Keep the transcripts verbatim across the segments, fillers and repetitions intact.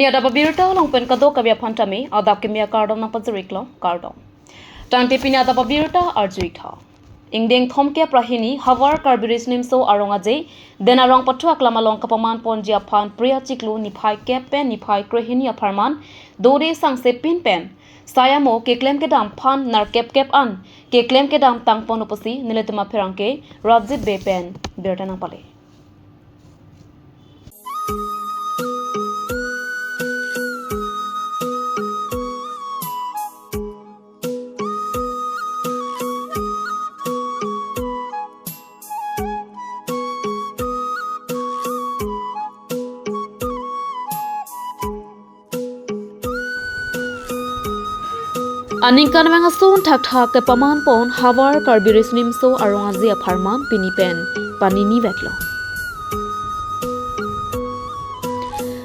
Pini adap abirta along pen kadokave aphan tame adap kimi akardom nangpajir-iklo, kardom. Tangte pini adap abirta arju-ik tha. Ingdeng thomkep ra hini Hawar Karbi Riso Nimso Arong Aje, Den Arong pathu aklam along kapaman ponji aphan Phre achiklo niphai kep pen niphai krehini apharman dode sangse pin pen sai amo keklem kedam aphan nerkep kep an keklem kedam tangpon pusi nelitum apherangke Rajit Bey pen birta nangpale. Aningkanvang ason thakthak kepaman pon Hawar Karbi Riso Nimso Arong Aje apharman pini pen panini veklo.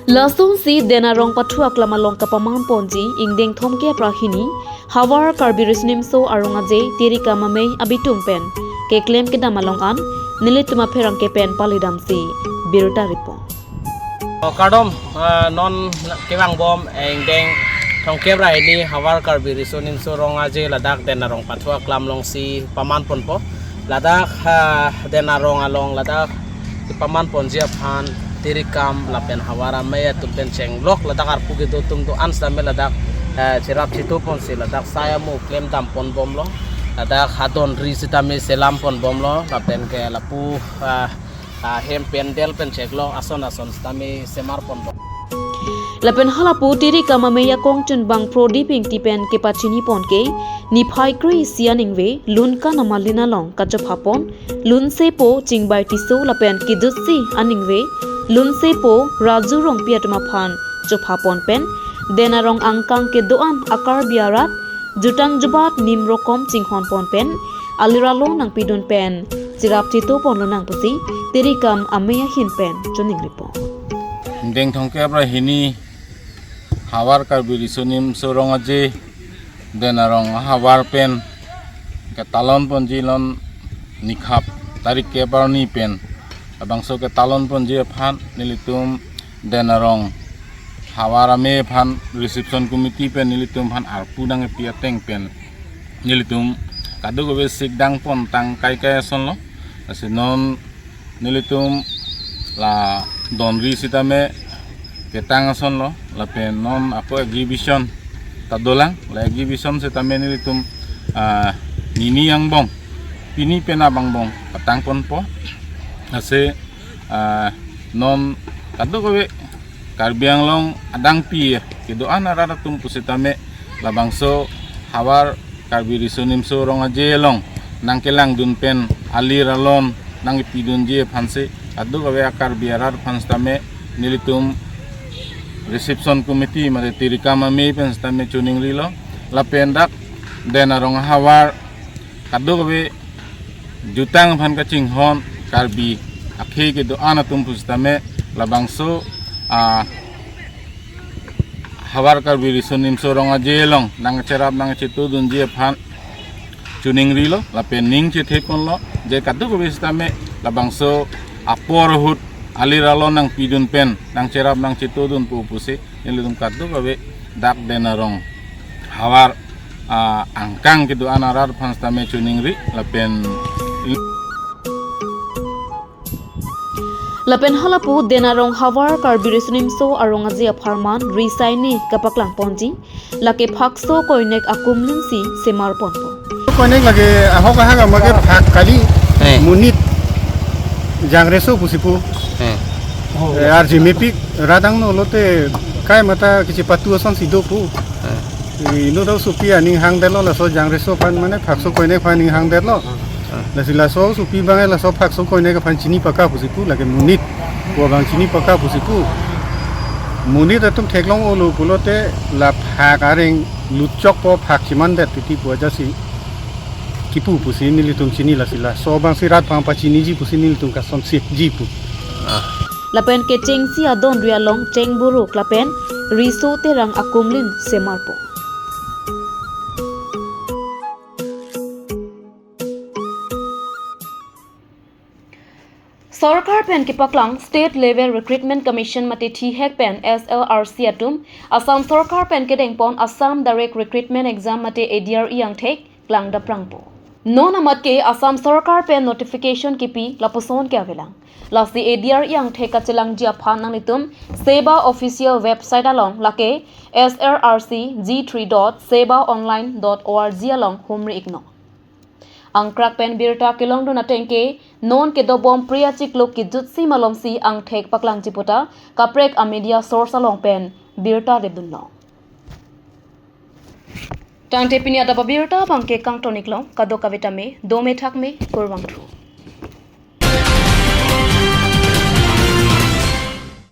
Lasonsi Den Arong pathu aklam along kapaman ponji ingdeng thomkep ra hini Hawar Karbi Riso Nimso Arong Aje Tirikam Amei abitum pen keklem kedam along an nelitum apherangke pen palidamsi birta ripon. O, kardom, ah, non kevangbom, eh, ingdeng thomkep ra hini Hawar Karbi Riso Nimso Arong Aje ladak Den Arong pathu aklam alongsi paman ponpo. Ladak, ah, Den Arong along ladak kepaman ponji aphan Tirikam lapen Hawar Amei atum pen chenglok ladak arpu kedo atum do-an sitame ladak, eh, cherap chetu ponsi ladak sai amo klem dam ponbomlo. Ladak adon ri sitame selam ponbomlo lapen ke lapu, ah, ah, hem pen del pen cheklok ason ason sitame semar ponbom. Lapen halapu Tirikam Amei akongchunbang Prodip Ingti pen kepachini pon ke niphai kre-isi aningve Lunkan Amalin along kachopha pon Lunsepo Chingbai Tisso lapen kejutsi aningve Lunsepo Raju Rongpi atum aphan chopha pon pen Den Arong angkang kedo-an a-Karbi arat jutang jubat nim rokom chinghon pon pen alir alon nangpidun pen cherap chetu ponlonang pusi Tirikam Amei ahin pen choningri pon. Ingdeng thomkep ra hini Hawar Karbi Riso Nimso Arong Aje Den Arong Hawar pen ketalon ponji lon nikhap tarik kep arni pen labangso ketalon ponji aphan nelitum Den Arong Hawar Amei aphan reception committee pen nelitum aphan arpu nangkepi ateng pen nelitum kadokave sikdang pon tang kaikai asonlo. Lasi non nelitum la don ri sitame ketang asonlo lapen non ako exhibition ta dolang, la exhibition sitame nelitum, ah, nini angbong pini pen angbong patang ponpo. Lasi, ah, non kadokave Karbi Anglong adangpi kedo-an arat atum pusitame labangso Hawar Karbi Riso Nimso Arong Aje along nangkelangdun pen alir alon nangkepidunji aphansi kadokave a-Karbi arat aphan sitame nelitum reception committee mate Tirikam Amei pen sitame choningrilo lapen dak Den Arong Hawar kadokave jutang aphan kachinghon Karbi akhei kedo-an atum pusitame labangso, ah, Hawar Karbi Riso Nimso Arong Aje along nangcherap nangchetudunji aphan choningrilo lapen ning chethe ponlo je kadokave sitame labangso apor ahut alir alon nangpidun pen nangcherap nangchetudunpo pusi nelitum kadokave dak Den Arong Hawar, ah, angkang kedo-an arat aphan sitame choningri lapen Lapen halapu Den Arong Hawar Karbi Riso Nimso Arong Aje apharman risaini kapaklang ponji lake phakso koinek akumlinsi semar ponpo. Koinek lake ahok ahak amake phak kali Eh. monit jangreso pusi pu. Eh. Eh, arjimepik radang no lote kai mata kechipatu asonsi do pu. Eh. Inut asopi aning hangdetlo laso jangreso aphan mane phakso koinek aphan aning hangdetlo. Lasi laso asopi abang laso phakso koinek aphan chini paka pusi pu lake monit pu abang chini paka pusi pu. Monit atum theklong-olo pulote la phak areng lutchokpo phak chimandet titi pu ajasi kipu pusi nelitum chini lasi laso abangsi rat aphan pachiniji pusi nelitum kason sikji pu. Lapen kechengsi adon ri along chengburuk lapen riso terang akumlin semarpo. Sorkar pen kepaklang State Level Recruitment Commission mate thihek pen S L R C atum Assam Sorkar pen kedengpon Assam Direct Recruitment Exam mate A D R E angthek klang daprangpo. Non amat ke Assam Sorkar pen notification kipi lapuson ke avelang. Lasi A D R E angthek kachelangji aphan nanglitum SEBA official website along lake S L R C G three dot sebaonline dot org along humri iknon. Angkrak pen birta kelongdun ateng ke non kedobom Priya Chikluk kejutsi malomsi angthek paklangji pu ta kaprek a media source along pen birta lepdunlong. Tangte pini adap abirta abangke kangton iklong, kadokave tame dome thakme, kurvangthu.